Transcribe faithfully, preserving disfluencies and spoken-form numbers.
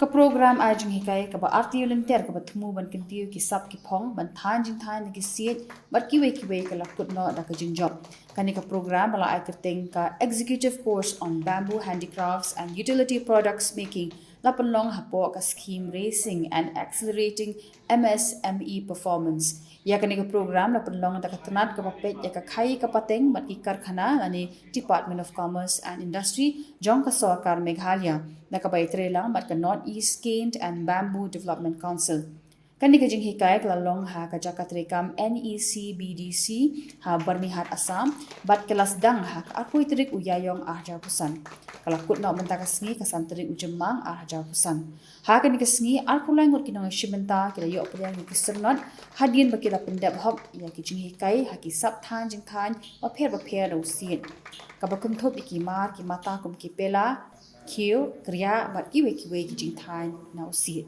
Ka program ai jinghikai kaba artylliang ter kaba thmu ban kyntiew ki sap ki phong ban thaiñ jingthaiñ na ki siej bad kiwei kiwei ka la kut noh da ka jingjop. Kane ka program ba la ai kyrteng ka Executive Course on Bamboo Handicrafts and Utility Products Making la pynlong hapoh ka scheme Raising and Accelerating M S M E Performance. Ïa kane ka program la pynlong da ka tnat kaba peit ïa ka khaii ka pateng bad ki karkhana lane Department of Commerce and Industry jong ka sorkar Meghalaya, da kaba ïatreilang bad ka North East Cane and Bamboo Development Council. Kane ka jinghikai ka la long ha ka jaka treikam N E C B D C ha Byrnihat, Assam, bad ka la sdang ha ka arphew tarik u Ïaïong ar hajar arphew san. Ka la kut noh mynta ka sngi ka san tarik u Jymmang ar hajar arphew san. Ha kane ka sngi, arphew lai ngut ki nongïashim bynta ki la ïoh pdiang ïa ki syrnod, hadien ba ki la pyndep hok ïa ki jinghikai ha ki sap thaiñ jingthaiñ bapher bapher na u siej, kaba kynthup ïa ki mar ki mata kum ki pela, khiew, kriah bad kiwei kiwei ki jingthaiñ na u siej.